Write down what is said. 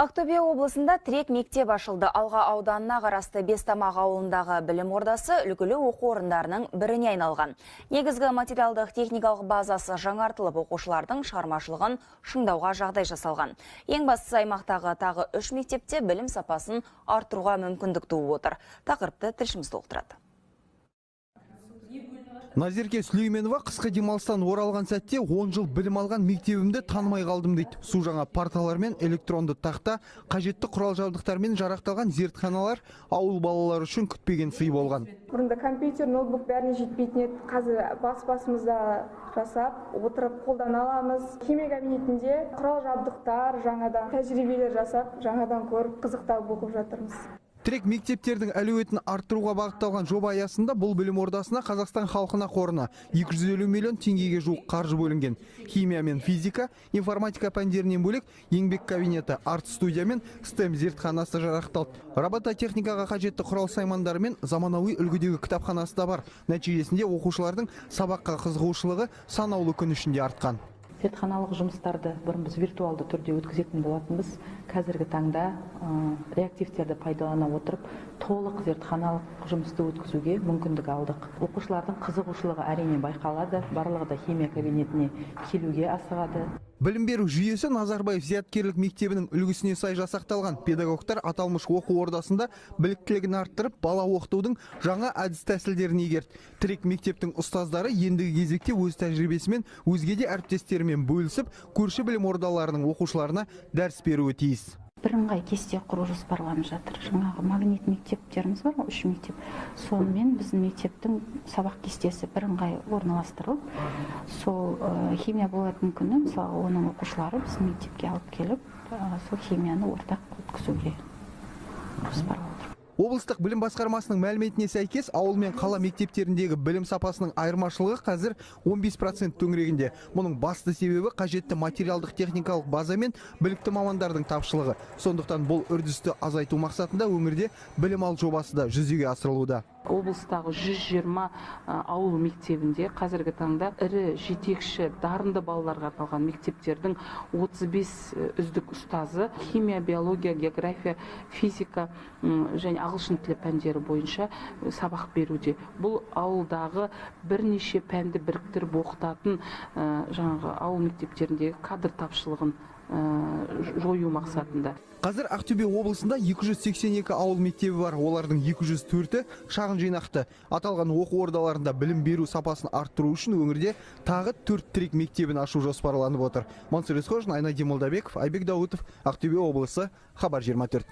Ақтөбе облысында тірек мектеп ашылды. Алға ауданына қарасты Бестамақ ауылындағы білім ордасы үлгілі оқу орындарының біріне айналған. Негізгі материалдық техникалық базасы жаңартылып, оқушылардың шығармашылығын шыңдауға жағдай жасалған. Ең бастысы, аймақтағы тағы 3 мектепте білім сапасын арттыруға мүмкіндік туып отыр. Тақырыпты тілшіміз толықтырады. Назерке Сүлейменова қысқы демалыстан оралған сәтте 10 жыл білім алған мектебімді танымай қалдым дейді. Су жаңа парталар мен электронды тақта, қажетті құрал жабдықтармен жарақталған зертханалар ауыл балалары үшін күтпеген сый болған. Бұрында компьютер, ноутбук бәріне жетпейтін еді. Қазір бас-басымызда жасап, отырып қолдана аламыз. Химия кабинетінде құрал жабдықтар жаңадан, тәжірибелер жасап, жаңадан көріп, қызықтап оқып жатырмыз. Тірек мектептердің әлеуетін арттыруға бағытталған жоба аясында бұл білім ордасына Қазақстан халқына қорына 250 миллион теңгеге жуық қаржы бөлінген. Химия мен физика, информатика пәндерінен бөлек еңбек кабинеті, арт студия мен STEM зертханасы жарақталды. Робототехникаға қажетті құрал саймандары мен заманауи үлгідегі кітапханасы да бар. Нәтижесінде оқушылардың сабаққа қызығушылығы санаулы күн ішінде артқан. Зертханалық жұмыстарды бұрын біз виртуалды түрде өткізетін болатынбыз. Қазіргі таңда реактивтерді пайдалана отырып, толық зертханалық жұмысты өткізуге мүмкіндік алдық. Оқушылардың қызығушылығы әрине байқалады, барлығы да химия кабинетіне келуге асығады. Білім беру жүйесі Назарбаев зияткерлік мектебінің үлгісіне сай жасақталған. Педагогтар аталмыш оқу ордасында біліктілігін арттырып, бала оқытудың жаңа әдіс тәсілдерін игерді. Тірек мектептің ұстаздары ендігі кезекте өз тәжірибесімен өзге де әріптестерімен бөлісіп, көрші білім ордаларының оқушыларына дәріс беруі тиіс. Бірыңғай кесте құру жоспарланып жатыр. Жаңағы магнит мектептеріміз бар ғой, 3 мектеп. Сонымен біздің мектептің сабақ кестесі бірыңғай орналастырылып, сол химия болатын күні, мысалы, оның оқушылары біздің мектепке алып келіп, сол химияны ортақ өткізуге жоспарлап отыр. Облыстық білім басқармасының мәліметіне сәйкес, ауыл мен қала мектептеріндегі білім сапасының айырмашылығы қазір 15% төңірегінде. Мұның басты себебі қажетті материалдық техникалық база мен білікті мамандардың тапшылығы. Сондықтан бұл үрдісті азайту мақсатында өңірде білім ал жобасы да жүзеге асырылуда. Облыстағы 120 ауыл мектебінде қазіргі таңда ірі жетекші дарынды балаларға арналған мектептердің 35 үздік ұстазы химия, биология, география, физика және ағылшын тілі пәндері бойынша сабақ беруде. Бұл ауылдағы бірнеше пәнді біріктіріп оқытатын жаңағы ауыл мектептеріндегі кадр тапшылығын жою мақсатында. Қазір Ақтөбе облысында 282 ауыл мектебі бар, олардың 204-і шағын жинақты. Аталған оқу ордаларында білім беру сапасын арттыру үшін өңірде тағы 4 тірек мектебін ашу жоспарланып отыр. Мансұр Есқожин, Айнадин Молдабеков, Айбек Дауытов, Ақтөбе облысы, Хабар 24.